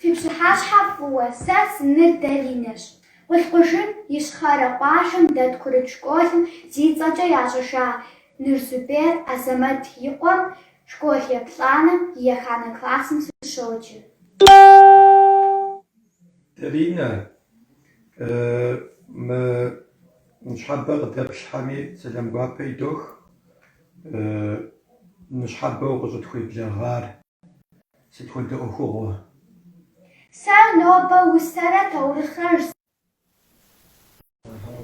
Фи пщыхьэщхьэ фӏыуэ, сэ сыныр Даринэщ. Къулъкъужын Ищхъэрэ къуажэм дэт курыт школым зи цӏэкӏэ ящӏыжа Ныр Зубер Азэмэт и къуэм школ еплӏанэм и еханэ классым сыщоджэ. Даринэ, мы ныщхьэбэ къыдэплъхэми сэлам гуапэ идох, ныщхьэбэ укъыщӏытхуеблэгъар сыт хуэдэ ӏуэхугъуэ? Сэ нобэ усэрэ таурыхърэ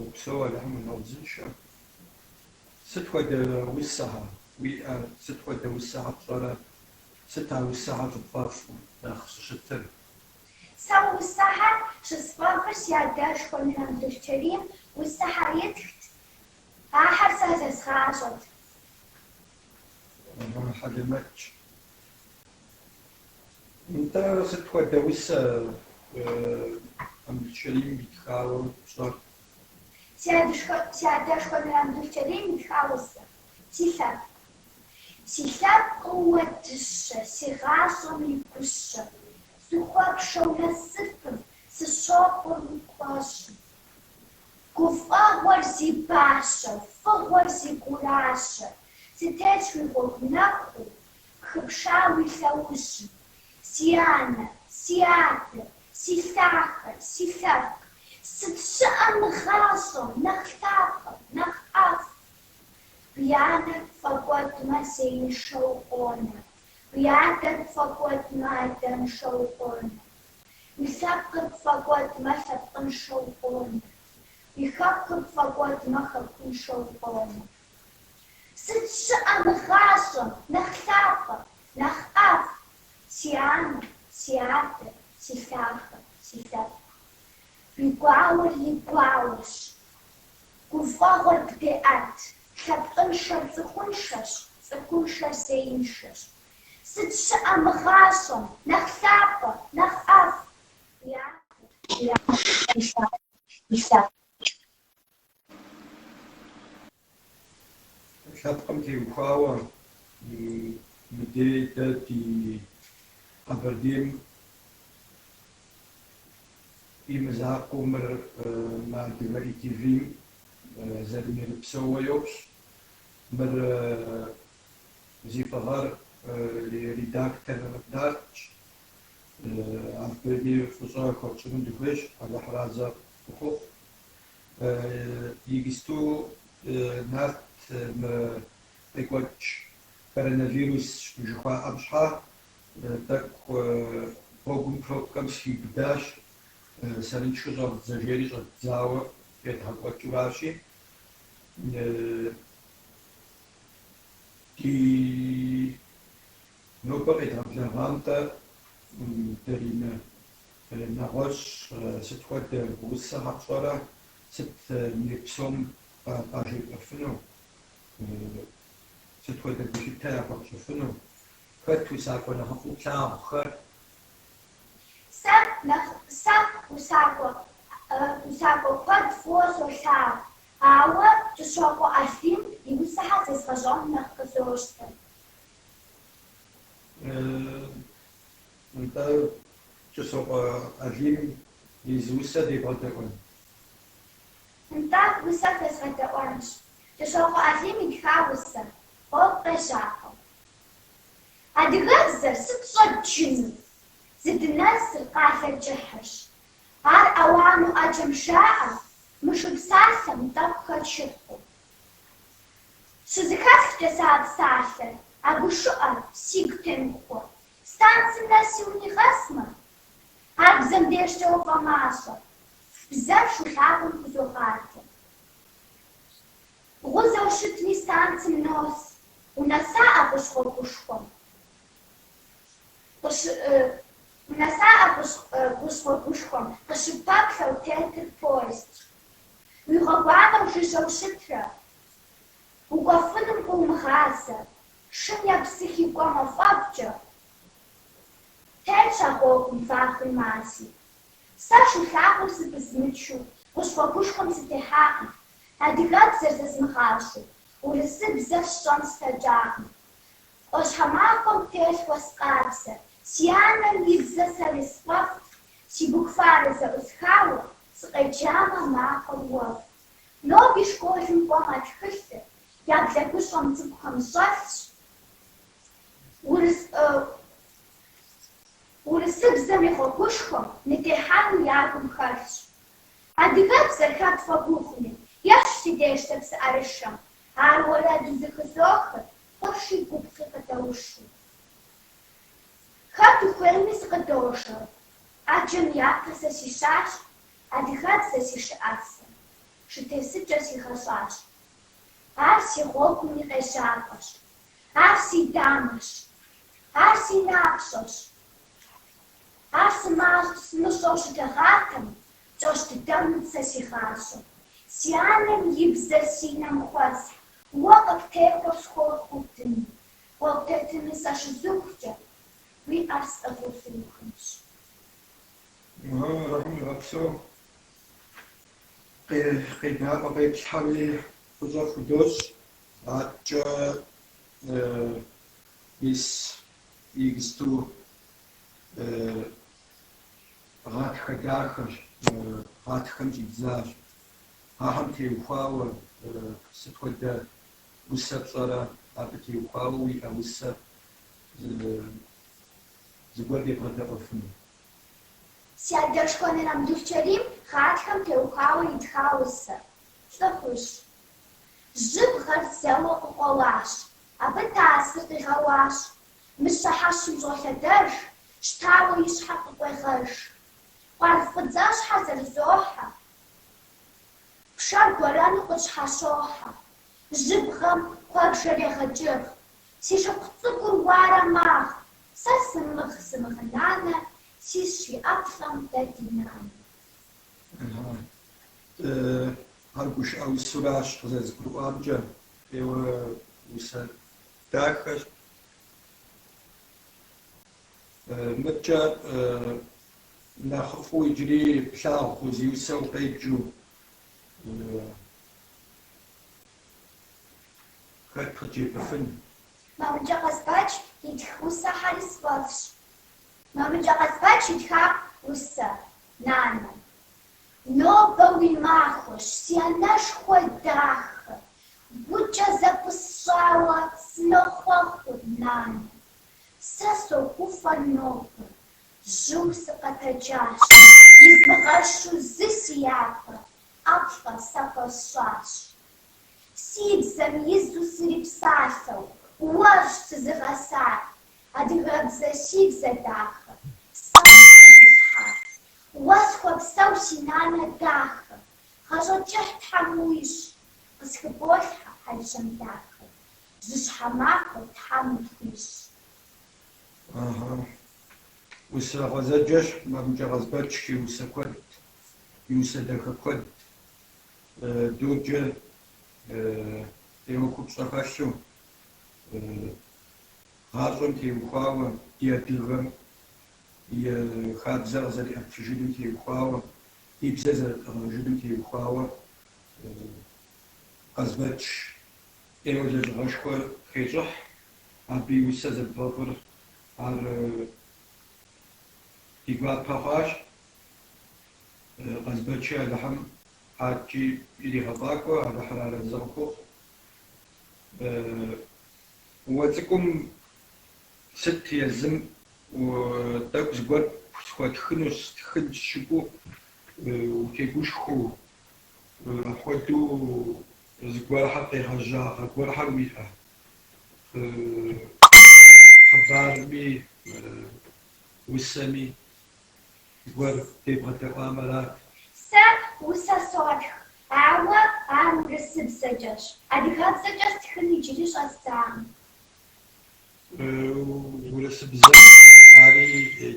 Упсэу, Алыхьым уигъэузыншэ. Сыт хуэдэ усэхэр уиӏэр, сыт хуэдэ усэхэр пщӏэрэ, сыт а усэхэр щӏыпфӏэфӏу нэхъ щыщытыр? Сэ усэхэр щысфӏэфӏыр си адэшхуэ Ныр Абдулчэрим усэхэр итхт, ахэр сэ зэзгъащӏэт. Хьэлэмэтщ. Нтӏэ, сыт хуэдэ усэ Абдулчэрим итхауэ пщӏэр? Си адэшхуэ Ныр Абдулчэрим итха усэ. Си лъэпкъ. Си лъэпкъыу дыщэ, си гъащӏэм и гущэ, сыхуэпшэу насыпым, сыщокъур уи куэщӏым. Гуфӏэгъуэр зи бащэу, фӏыгъуэр зи гуращэ, сытетщ уи гъуэгу нэхуу, пхыпша уи лъэужьым. Си анэ, си адэ, си лъахэ, си лъэпкъ, сыт щыӏэ мы гъащӏэм нэхъ лъапӏэ, нэхъ ӏэфӏ? Уи анэр пфӏэкӏуэдмэ, зеиншэу укъонэ, уи адэр пфӏэкӏуэдмэ, адэншэу укъонэ, уи лъэпкъыр пфӏэкӏуэдмэ, лъэпкъыншэу укъонэ, уи хэкур пфӏэкӏуэдмэ, хэкуншэу укъонэ. Сыт щыӏэ мы гъащӏэм нэхъ лъапӏэ, нэхъ ӏэфӏ? Си анэ, си адэ, си лъахэ, си лъэпкъ. Уи гуауэр и гуауэщ. Гуфӏэгъуэр бдеӏэт. Лъэпкъыншэр цӏыхуншэщ, цӏыхуншэр зеиншэщ. Сыт щыӏэ мы гъащӏэм нэхъ лъапӏэ, нэхъ ӏэфӏ? Уи адэ, уи анэ, уи лъахэ, уи лъэпкъ. Лъэпкъым теухуауэ мыдей дэ ди Къэбэрдейм и мызакъуэу мыр мы Адыгэ ИТВ-м зэрымерыпсэууэ йоплъ. Мыр зи фӏыгъэр редактор Нартщ. Абыи фӏыщӏэ хуэтщӏыну дыхуейщ, Алыхь разэ къыхухъу. Иджысту Нарт мы къекӏуэкӏ коронавирус жыхуаӏэм щхьа тӏэкӏу гъуэгум пробкэм сыхиубыдащ, сэрыншэу щӏэвдзэ жери щӏэддзауэ едгъэкӏуэкӏыуращи, ди нобэ къедгъэблэгъам-тӏэ, Даринэ, Нэгъуэщӏ сыт хуэдэ усэхэр пщӏэрэ, сыт мир псом къажепӏэфыну, сыт хуэдэ гулъытэ яхуэпщӏыфыну, хэт усакӏуэ нэхъыфӏу плъагъухэр? Сэ нэхъ сэ усакӏуэ усакӏуэ куэд фӏыуэ солъагъу, ауэ Кӏыщокъуэ Алим и усэхэр зэзгъэщӏэну нэхъ къызощтэ. Нтӏэ, Кӏыщокъуэ Алим и зы усэ дебгъэдэӏуэн? Нтӏэ, усэ фезгъэдэӏуэнщ. Кӏыщокъуэ Алим итха усэ, Гъуэгу къежьапӏэ. Адыгэбзэр сыт щӏэдджынур? Зыдынэсыр къалэ кӏыхьырщ. Ар ауану ӏэджэм жаӏэ, мышу псалъэм тӏэкӏу хэчыхьу. Щызэхэсхкӏэ сэ а псалъэр, а гушыӏэр сигу темыхуэ. Станцым нэси унигъэсмэ, ар бзэм дежкӏэ уфӏэмащӏэ, бзэр шу лъагъуэм хузогъадэ. Бгъузэу щытми станцым нос, унэсаӏэ гъущӏ гъуэгушхуэм. Унэсаӏэ гъущӏ гъуэгушхуэм, къыщыппэплъэу тетыр поездщ. Уи гъуэгуанэу жыжьэу щытрэ, укӏуэфынум къыумыгъазэ, шым епсыхи кӏуэ мафӏэгукӏэ. Тетщ а гъуэгум вагъуи мази. Сэ шу лъагъуэр зэпызмычу, гъущӏ гъуэгушхуэм сытехьакъым, адыгэбзэр зэзмыгъащӏэу, урысыбзэ сщӏэн слъэкӏакъым. ӏуащхьэмахуэм телъ уэс къабзэ. Си анэм и бзэ сэри сфӏэфӏт, си букварыр зэӏусхауэ, сыкъеджамэ махуэр уэфӏт. Ноби школым кӏуэм а тхылъыр, я блэгущӏэм цӏыкӏухэм щӏэлъщ. Урыс Урысыбзэм и гъуэгушхуэм нытехьэну я гум хэлъщ. Адыгэбзэр хэт фӏэгугъуми, ещхь си дежкӏэ псыӏэрышэм, ар уэрэду зэхызохыр, къурши губгъуи къыдэушу. Хэт ухуейми сыкъыдожэ, ӏэджэм япэ сэ сищащ, адыгэбзэ си шы ӏэсэ, шытесыкӏэ сигъэщӏащ. Ар си гъуэгум и къежьапӏэщ, ар си дамэщ, ар си напщӏэщ. Ар сымыщӏэу щытыгъатэм, кӏэщӏ дыдэнут сэ си гъащӏэр. Си анэм и бзэр си нэм хуэсхь, уэ къыптехуэр схуохь удын. Гъуэгу тетыну сэ щызухкӏэ, уи ӏэр сӏыгъыу сыухынщ. Алыхьым уигъэпсэу. Къедаӏуэ къеплъхэми фӏыщӏэ фхудощӏ. Адэкӏэ мис иджысту гъатхэ дахэщ, гъатхэм щӏидзащ. Ахэм теухуауэ сыт хуэдэ усэ пщӏэрэ, абы теухуауэ уиӏэ усэ зыгуэр дебгъэдэӏуэфыну? Си адэшхуэ Ныр Абдулчэрим гъатхэм теухуауэ итха усэ, Лӏыхъужь. Жьыбгъэр зэуэ къыкъуэуащ, абы тасыр къигъэуащ. Мыщэ хьэщым щӏолъэдэж, щтауэ и щхьэр къыкъуегъэж. Къуаргъ фӏыцӏэщхьэр зэрызохьэ, пшэр гуэрэну къытщхьэщохьэ. Жьыбгъэм куэбжэр егъэкӏыргъ, си шыпхъу цӏыкӏур уарэ магъ. Сэ сымыгъ, сымыгъынанэ, сисщ и ӏэплӏэм дэ ди нанэ. Ар гушыӏэ усэуращ къызэрызгурыӏуамкӏэ, ӏейуэ усэ дахэщ. Мыдкӏэ нэхъыфӏу иджыри плъагъуу зи усэ укъеджэу хэт къыджепӏэфын? Мамыкӏэ Къазбэч итх усэхэри сфӏэфӏщ. Мамыкӏэ Къазбэч итха усэ, Нанэ. Нобэ уи махуэщ, си анэшхуэ дахэ, гукӏэ зэпысщӏауэ сынохъуэхъур, нанэ. Сэ согуфӏэр нобэ, жьыу сыкъэтэджащ, измыгъэщу зы си япэ ӏэплӏэ сэ хуэсщӏащ. Си бзэм изу срипсалъэу, уэрщ сызыгъэсар, адыгэбзэ си бзэ дахэ, псэ къысхэзылъхьар. Уэ схуэпсэу си нанэ дахэ, гъащӏэ кӏыхь Тхьэм уищӏ, къысхыболъхьэ хьэл-щэн дахэ, жьыщхьэ махуэ Тхьэм утхуищӏ. Ыхьы. Усэ гъуэзэджэщ Мамыкӏэ Къазбэч и усэ куэд, и усэ дахэ куэд доджэ ӏейуэ купщӏэ хэлъу, гъащӏэм теухуауэ, ди адыгэм и хабзэр къызэриӏэтыжыным теухуауэ, ди бзэр зэрытӏыгъыжыным теухуауэ Къазбэч ӏейуэ лэжьыгъэшхуэ хещӏыхь. Абы и усэ зэрыпфӏэфӏыр ар ди гуапэ хъуащ. Къазбэчи Алыхьым адэкӏи иригъэфӏакӏуэ, Алыхьыр арэзы къыхухъу. Уэ цӏыкӏум сыт езым тӏэкӏу зыгуэр схуэтхынущ, стхынщ жыпӏэу утегушхуэу, апхуэдэу зыгуэрхэр къегъэжьагъэ гуэрхэр уиӏэ? Хъыбарми, усэми зыгуэр дебгъэдэӏуам арат. Сэ усэ сотх, ауэ ар урысыбзэкӏэщ. Адыгэбзэкӏэ стхын иджыри щӏэздзакъым. Урысыбзэм ари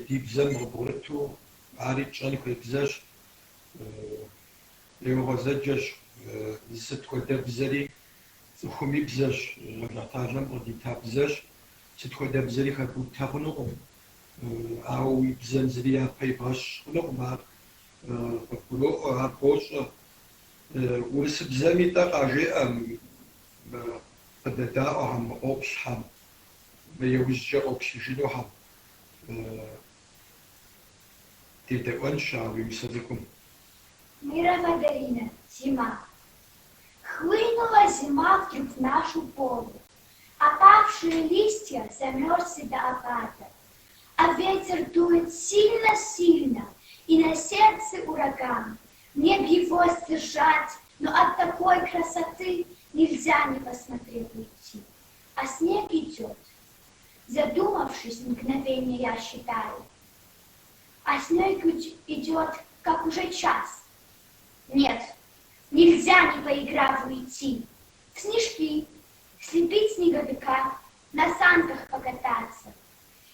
ди бзэм къыбгъурыту, ари тщӏэн хуей бзэщ. ӏейуэ гъуэзэджэщ, сыт хуэдэ бзэри цӏыхум и бзэщ, Алыхьталэм къыдита бзэщ, сыт хуэдэ бзэри хэбутэ хъунукъым. Ауэ уи бзэм зыри япэ ибгъэщ хъунукъым, ар къыбгуроӏуэ, ар бощӏэ. Урысыбзэми-тӏэ къажеӏэ мы къыдэдаӏуэхэм, мы къоплъхэм, мы иужькӏэ къоплъыжынухэм. Дедэӏуэнщ а уи усэ цӏыкӏум. Мирова Даринэ, Зима. Хлынула зима вдруг в нашу пору. Опавшие листья замерзли до опада. А ветер дует сильно-сильно, и на сердце ураган. Мне б его сдержать, но от такой красоты нельзя не посмотрев уйти. А снег идет. Задумавшись мгновение, я считаю. А снег идет, как уже час. Нет, нельзя не поиграв уйти. В снежки, слепить снеговика, на санках покататься.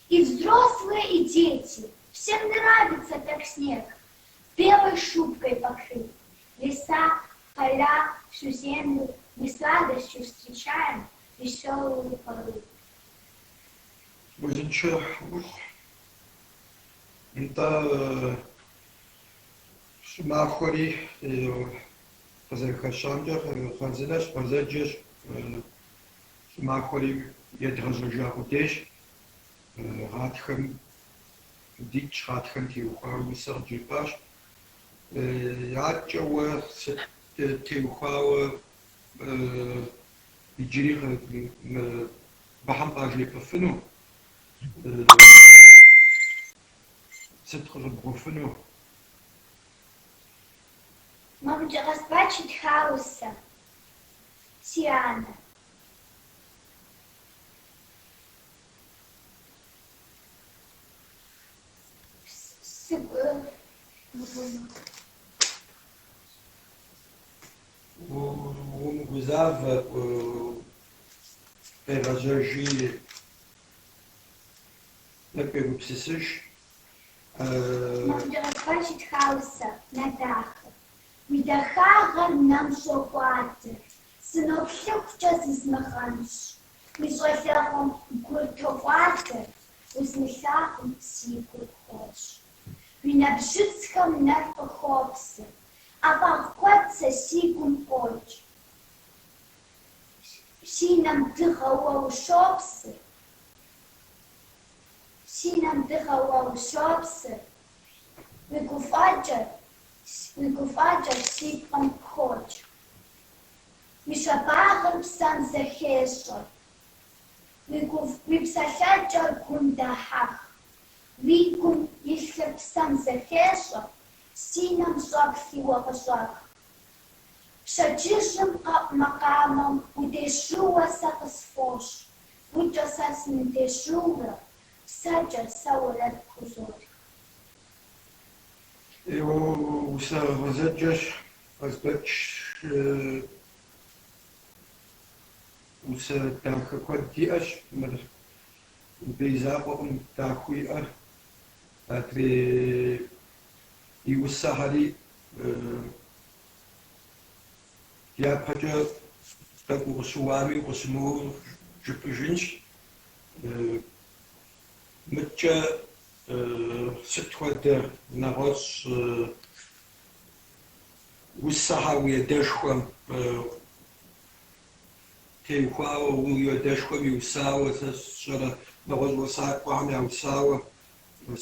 И взрослые, и дети, всем нравится так снег, белой шубкой покрыт. Леса, поля, всю землю мы с радостью встречаем веселую пору. Узыншэ ухъу. Нтӏэ, щӏымахуэри къызэрыхэщамкӏэ хъарзынэщ, гъуэзэджэщ. Щӏымахуэри едгъэжьэжа къудейщ. Гъатхэм дитщ, гъатхэм теухуауэ усэ къыджепӏащ. Адэкӏэ уэ сыт теухуауэ иджыри мыбыхэм къажепӏэфыну? Сыт къыщӏыбгъуфыну? Мафӏэдж Къазбэч итха усэ. Си анэ. Умыгузавэ, къегъэжьэжи, тӏэкӏу егупсысыж. Мафӏэдж Къазбэч итха усэ, Нэ дахэ. Уи дахагъэр нэм щӏокӏуадэр, сыноплъыхукӏэ зызмыгъэнщӏ. Уи щӏалэгъуэм гур токӏуадэр, узмылъагъум си гур хощӏ. Уи нэбжьыцхэм нэр къыхуопсыр, ӏэфӏагъ куэд сэ си гум къокӏ. Си нэм дыгъэ уэ ущопсыр, си нэм дыгъэ уэ ущопсыр, уи гуфӏэкӏэр, уи гуфӏэкӏэр си пкъым пхокӏ. Уи щабагъыр псэм зэхещӏэ, уи псэлъэкӏэр гум дахьэх. Уи гум илъыр псэм зэхещӏэ, си нэм щӏэплъи уэ къыщӏэх. Пщэдджыжьым къэӏу макъамэм удежьууэ сэ къысфӏощӏ, гукӏэ сэ сыныдежьуурэ, псэкӏэ сэ уэрэд пхузотх. Усэ гъуэзэджэщ, Къазбэч усэ дахэ куэд иӏэщ. Мыр мыбы и закъуэкъым дахэу иӏэр. Адрей и усэхэри япэкӏэ тӏэкӏу укъыщыуами укъыщымыуэу жыпӏэжынщ. Мыткӏэ сыт хуэдэ нэгъуэщӏ усэхэр уи адэшхуэм теухуауэ, уи адэшхуэм иусауэ, сэ сщӏэрэ нэгъуэщӏ усакӏуэхэм яусауэ,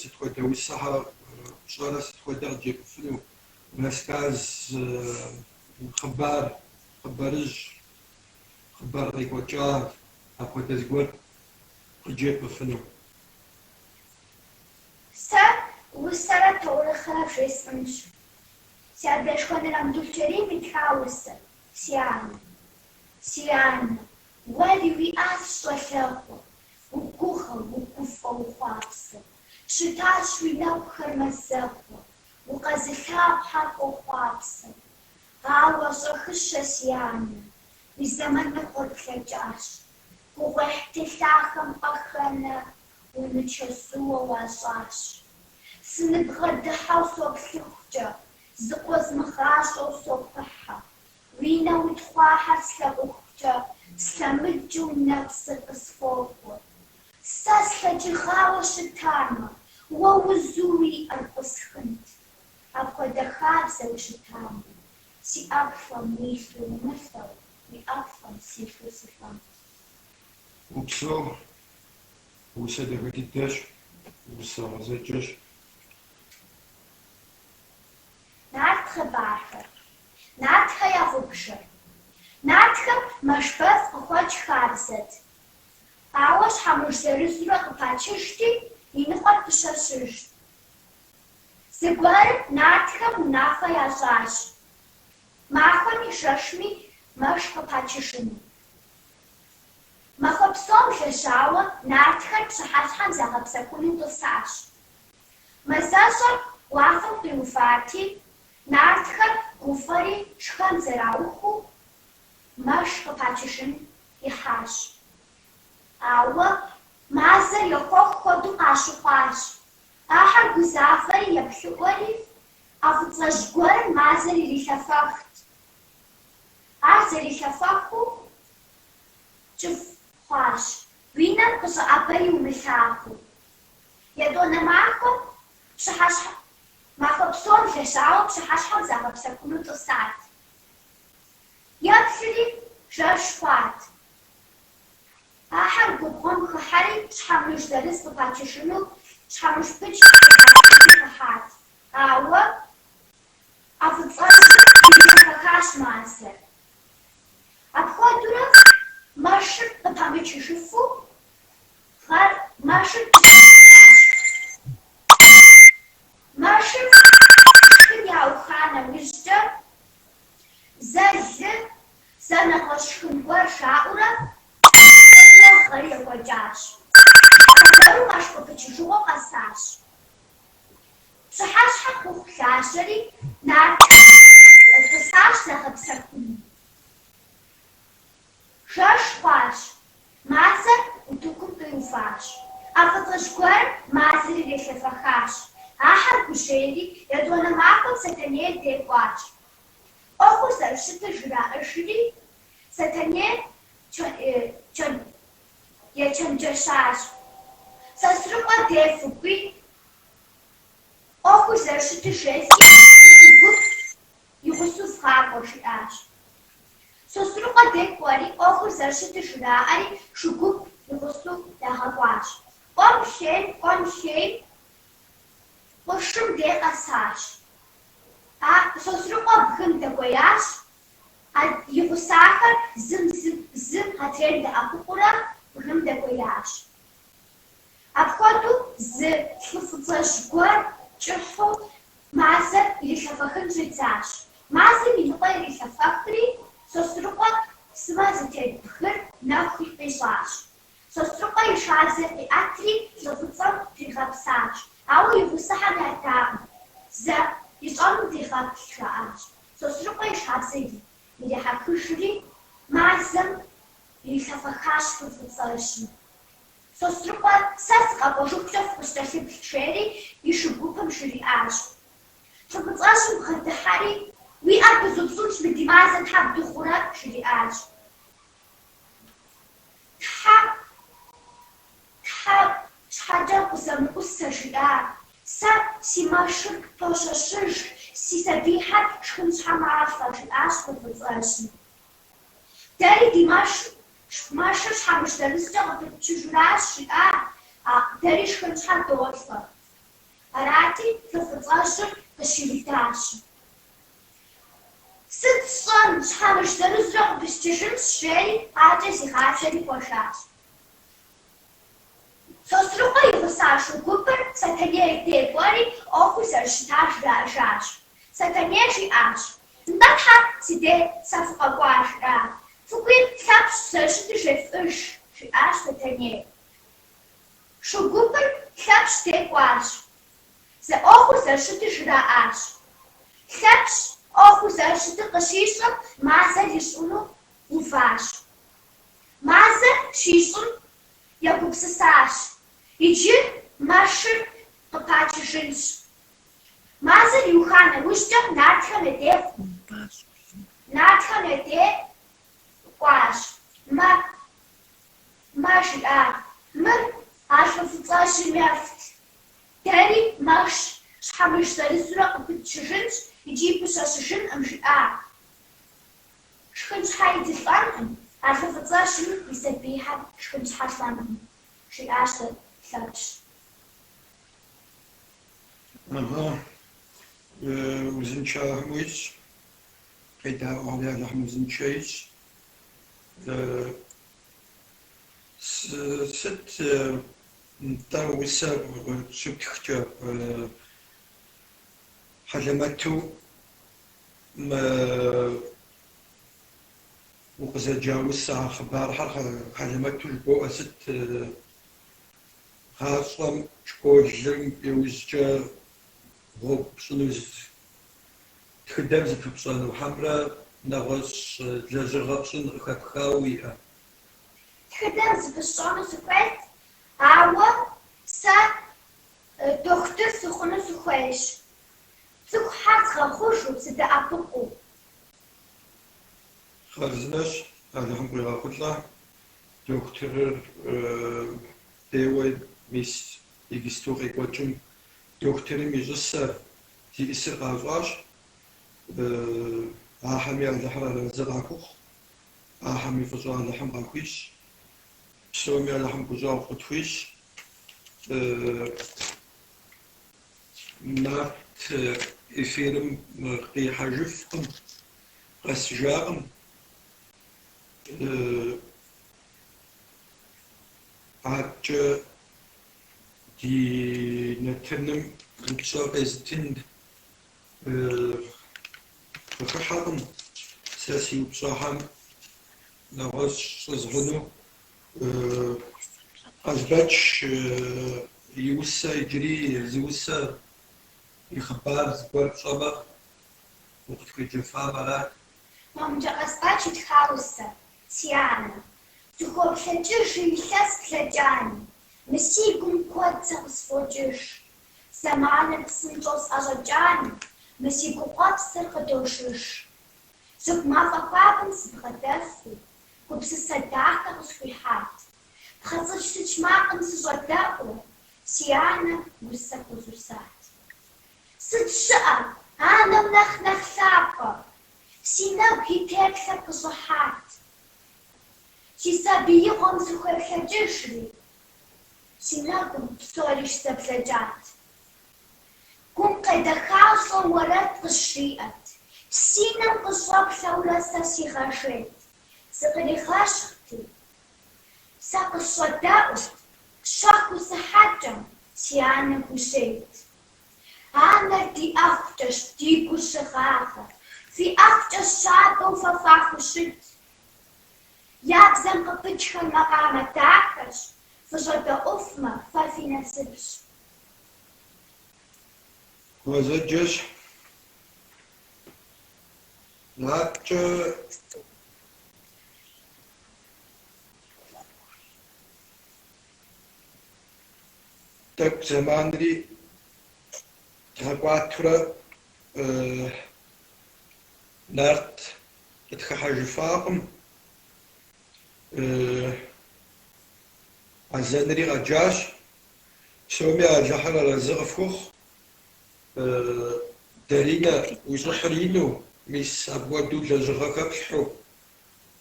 сыт хуэдэ усэхэр пщӏэрэ, сыт хуэдэ къыджепӏэфыну? Рассказ, хъыбар, хъыбарыжь, хъыбар къекӏуэкӏа, апхуэдэ зыгуэр къыджепӏэфыну? Сэ усэрэ таурыхърэ вжесӏэнщ. Си адэшхуэ Ныр Абдулчэрим итха усэ, Си анэ. Си анэ, уэри уиӏащ щӏалэгъуэ, угугъэу, угуфӏэу ухъуапсэу. Щытащ уи нэгухэр мазэгъуэ, укъэзылъагъухэр къохъуапсэу. Ауэ щӏэхыщэ, си анэ, уи зэманыгъуэр блэкӏащ. Гугъуехь телъахэм пӏэхэнэ уимычэзууэ уащӏащ. Сыныбгъэдыхьэу соплъыхукӏэ, зыкъозмыгъащӏэу сопыхьэ. Уи нэ утхъуахэр слъагъухукӏэ, слъэмыкӏыу нэпсыр къысфӏокӏуэ. Сэ слъэкӏыгъауэ щытамэ, уэ узу уиӏэр пӏысхынт. Апхуэдэ хабзэу щытамэ, си ӏэплӏэм уилъу умылӏэу, уи ӏэплӏэм силъу сылӏэнт. Упсэу, усэ дахэ дыдэщ. Усэ гъуэзэджэщ. Нарт хъыбархэр. Нартхэ я гъубжэр. Нартхэм мэш бэв къыхуэкӏ хабзэт. Ауэ щхьэмыж зырызурэ къыпачыжти, и ныкъуэр пыщэщыжт. Зэгуэрым нартхэм унафэ ящӏащ, махуэми жэщми мэш къыпачыжыну. Махуэ псом лэжьауэ нартхэр пщыхьэщхьэм загъэпсэхуну тӏысащ. Мазэщӏэр уафэм къиувати, нартхэр гуфӏэри шхэн зэраухыу мэш къыпачыжын ихьащ. Ауэ мазэр ехуэх хуэдэу къащыхъуащ. Ахэр гузавэри еплъыӏуэри, а фӏыцӏэжь гуэрым мазэр ирилъэфэхт. Ар зэрилъэфэхыу кӏыфӏ хъуащ, уи нэм къыщӏэӏэбэри умылъагъуу. Етӏуанэ махуэм пщыхьэщхьэ махуэ псом лэжьауэ пщыхьэщхьэм загъэпсэхуну тӏысат. Еплъри, жэщ хъуат. Ахэр губгъуэм хыхьэри щхьэмыж зырыз къыпачыжыну щхьэмыж пыч къыпачыжыну хыхьат. Ауэ а фӏыцӏэжьым ирилъэфэхащ мазэр. Апхуэдэурэ мэшыр къыпамычыжыфу гъэр мэшыр пыщэщащ. Мэшыр шхын яуха нэужькӏэ зэ лы, зэ нэгъуэщӏ шхын гуэр жаӏэурэ, апхуэдэурэ гъэр екӏуэкӏащ. Аргуэру мэш къыпычыжыгъуэ къэсащ. Пщыхьэщхьэ хъуху лажьэри, нартхэр тӏысащ загъэпсэхуну. Жэщ хъуащ. Мазэр утыкум къиуващ. А фӏыцӏэжь гуэрым мазэр ирилъэфэхащ. Ахэр гужьейри, етӏуанэ махуэм Сэтэней дей кӏуащ. ӏуэхур зэрыщытыр жраӏэжри, Сэтэней ечэнджэщащ. Сосрыкъуэ дей фыкӏуи, ӏуэхур зэрыщытыр жефӏи, шу гуп и гъусэу вгъакӏуэ, жиӏащ. Сосрыкъуэ дей кӏуэри, ӏуэхур зэрыщытыр жраӏэри, шу гуп и гъусэу ягъэкӏуащ. Кӏуэм лъейм, кӏуэм лъейм, къуршым дей къэсащ. А Сосрыкъуэ бгым дэкӏуеящ, и гъусахэр зым зым адрейм дэӏэпыкъуурэ бгым дэкӏуеящ. Апхуэдэу зы лӏы фӏыцӏэжь гуэр кӏыхьу мазэр ирилъэфэхын щӏидзащ. Мазэм и ныкъуэ ирилъэфэхри, Сосрыкъуэ сымэ зытет бгыр нэху къищӏащ. Сосрыкъуэ и шабзэр къиӏэтри лӏы фӏыцӏэм тригъэпсащ, ауэ и гъусэхэм ядакъым. Зэ ищӏэнум дегъэплъ, жаӏащ. Сосрыкъуэ и шабзэр ирихьэхыжри, мазэм ирилъэфэхащ лӏы фӏыцӏэжьым. Сосрыкъуэ, сэ сыкъэкӏуэжыхукӏэ фыкъыскӏэлъыплъ, жери и шу гупым жриӏащ. Лӏы фӏыцӏэжьым бгъэдыхьэри, уи ӏэр пызупщӏынщ, мы ди мазэр тхьэ бдыгъурэ, жриӏащ. Тхьэ, тхьэ щхьэкӏэ къызэмыӏусэ, жиӏа. Сэ си мэшыр пощэщыж, си сабийхэр шхын щхьэ малӏэ, жиӏащ лӏы фӏыцӏэжьым. Дэри ди мэш мэшыр щхьэмыж зырызкӏэ къыпытчыжуращ, жиӏа, дэри шхын щхьэ долӏэ. Арати, лӏы фӏыцӏэжьыр къыщиудащ. Сыт сщӏэн, щхьэмыж зырызурэ къыпысчыжынщ, жери адэкӏэ зигъазэри кӏуэжащ. Сосрыкъуэ и гъуса шу гупыр Сэтэней дей кӏуэри ӏуэхур зэрыщытар жраӏэжащ. Сэтэней жиӏащ, Нтӏэ тхьэ си дей сэ фыкъэкӏуа, жиӏа. Фыкӏуи Лъэпщ зэрыщытыр жефӏыж, жиӏащ Сэтэней. Шу гупыр Лъэпщ дей кӏуащ. Зэ ӏуэхур зэрыщытыр жраӏащ. Лъэпщ ӏуэхур зэрыщытыр къыщищӏэм, мазэр ищӏыну уващ. Мазэр щищӏым егупсысащ, иджы мэшыр къыпачыжынщ. Мазэр иуха нэужькӏэ нартхэм я дей нартхэм я дей кӏуащ. Мэ, мэ, жиӏа, мыр а лӏы фӏыцӏэжьым ефт. Дэри мэш щхьэмыж зырызурэ къыпытчыжынщ икӏи пыщэщыжынкъым, жиӏа. Шхын щхьэи дылӏэнкъым, а лӏы фӏыцӏэжьым и сабийхэр шхын щхьэ лӏэнкъым, жиӏащ Лъэпщ. Ага, узыншэ Алыхьым уищӏ, къедаӏуэхэри Алыхьым узыншэ ищӏ. Сыт нтӏэ усэ щыптхкӏэ хьэлэмэту мы укъызэджа усэ хъыбархэр хьэлэмэту жыбоӏэ, сыт гъащӏэм школым иужькӏэ гъуэгу пщӏыну, тхыдэм зыпыпщӏэну хьэмрэ нэгъуэщӏ лэжьыгъэ пщӏын къыхэпхауэ уиӏэ? Тхыдэм зыпысщӏэну сыхуейт, ауэ сэ дохутыр сыхъуну сыхуейщ. Цӏыхухэр згъэхъужу, сыдэӏэпыкъуу. Хъарзынэщ, Алыхьым къуигъэхъулӏэ. Дохутырыр ӏейуэ мис иджысту къекӏуэкӏым дохутырым и щӏысэр, зиӏысыр къащӏащ. Ахэми Алыхьыр арэзы къахухъу, ахэми фӏыщӏэ Алыхьым къахуищӏ, псоми Алыхьым гущӏэгъу къытхуищӏ. Нарт эфирым къихьэжыфкъым, къэсыжакъым. Адэкӏэ ди нэтыным упщӏэ къезытын къыхыхьэкъым. Сэ си упщӏэхэм нэгъуэщӏ щӏызгъуну. Къазбэч и усэ иджыри зы усэ и хъыбар зыгуэр пщӏэмэ, укъытхуеджэфам арат. Мамыкӏэ Къазбэч итха усэ, Си анэ, сыхуоплъэкӏыж илъэс блэкӏами, мы си гум куэд сэ къысфӏокӏыж. Зэманыр псынщӏэу сӏэщӏэкӏами, мы си гукъуэпсыр къыдожыж. Жьэгу мафӏэ хуабэм сыбгъэдэсу, гупсысэ дахэ къысхуихьат. Пхъэцӏыч сыч макъым сыщӏэдэӏуу, си анэм усэ хуэзусат. Сыт щыӏэ, анэм нэхъ нэхъ лъапӏэ? Си нэгу и теплъэр къыщӏыхьат. Си сабиигъуэм сыхуеплъэкӏыжри, си нэгум псори щызэблэкӏат. Гум къедэхащӏэу уэрэд къызжиӏэт, си нэм къыщӏэплъэурэ сэ сигъэжейт, зыкъригъэщхъти. Сэ къысщӏэдэӏут, щэхуу сыхьэкӏэм си анэ гужьейт. Анэр ди ӏэхъукӏэщ ди гур щыгъагъэр, фи ӏэхъукӏэ щабэу фэ фахущыт. Я бзэм къыпыкӏхэр макъамэ дахэщ, фыщӏэдэӏуфмэ, фэ фи насыпщ. Гъуэзэджэщ. Адэкӏэ тӏэкӏу зэманри дгъэкӏуатурэ Нарт къытхыхьэжыфакъым. Азэнри къэджащ. Псоми Алыхьыр арэзы къыфхухъу. Даринэ, уи щӏыхьыр ину, мис апхуэдэу лэжьыгъэ хэплъхьэу,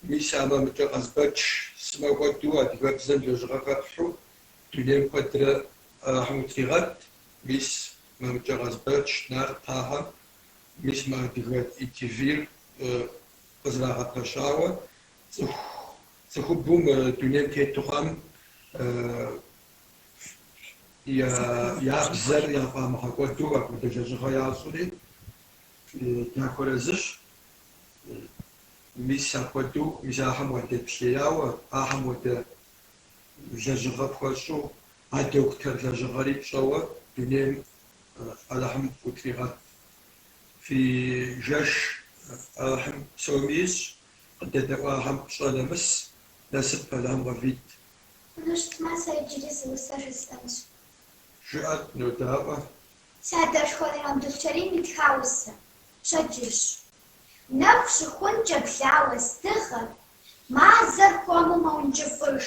мис а Мамыкӏэ Къазбэч сымэ хуэдэу адыгэбзэм лэжьыгъэ хэплъхьэу дунейм куэдрэ Алыхьым утригъэт, мис Мамыкӏэ Къазбэч, Нарт ахэм, мис мы Адыгэ ТВ-р къызэрагъэпэщауэ цӏыху цӏыхубэу мы дунейм тету хъуам я бзэр яфӏамыгъэкӏуэду апхуэдэ лэжьыгъэ ящӏри дахуэрэзыщ. Мис апхуэдэу, мис ахэм уадэплъеяуэ, ахэм хуэдэ лэжьыгъэ пхуэщӏу, а дохутыр лэжьыгъэри пщӏэуэ дунейм Алыхьым утригъэт. Фи жэш Алыхьым псоми ищӏ, къыдэдэӏуахэм пщӏэ нэмыс, насып Алыхьым къывит. Хъуну щытмэ, сэ иджыри зы усэ жысӏэнщ. Жыӏэт, нодаӏуэ. Си адэшхуэ Нер Абдулчэрим итха усэ, Пщэдджыжь. Нэху щыхункӏэ бла уэздыгъэр, мазэр хуэму мэункӏыфӏыж.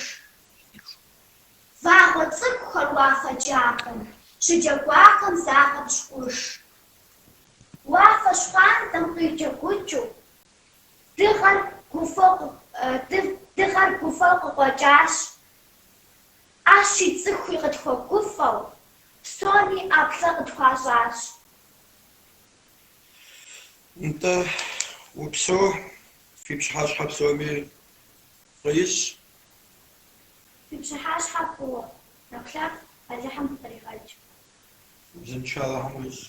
Вагъуэ цӏыкӏухэр уафэ джабэм щыджэгуахэм загъэпщкӏуж. Уафэ щхъуантӏэм къиджэгукӏыу, дыгъэр дыгъэр гуфӏэу къыкъуэкӏащ. ӏэщи цӏыхуи къытхуэгуфӏэу, псори. Псоми ӏэплӏэ къытхуащӏащ. Нтӏэ, упсэу, фи пщыхьэщхьэ псоми фӏы ищӏ. Фи пщыхьэщхьэ фӏыуэ, нэхулъэфӏ Алыхьым фыкъригъэкӏ. Узыншэ Алыхьым уищӏ.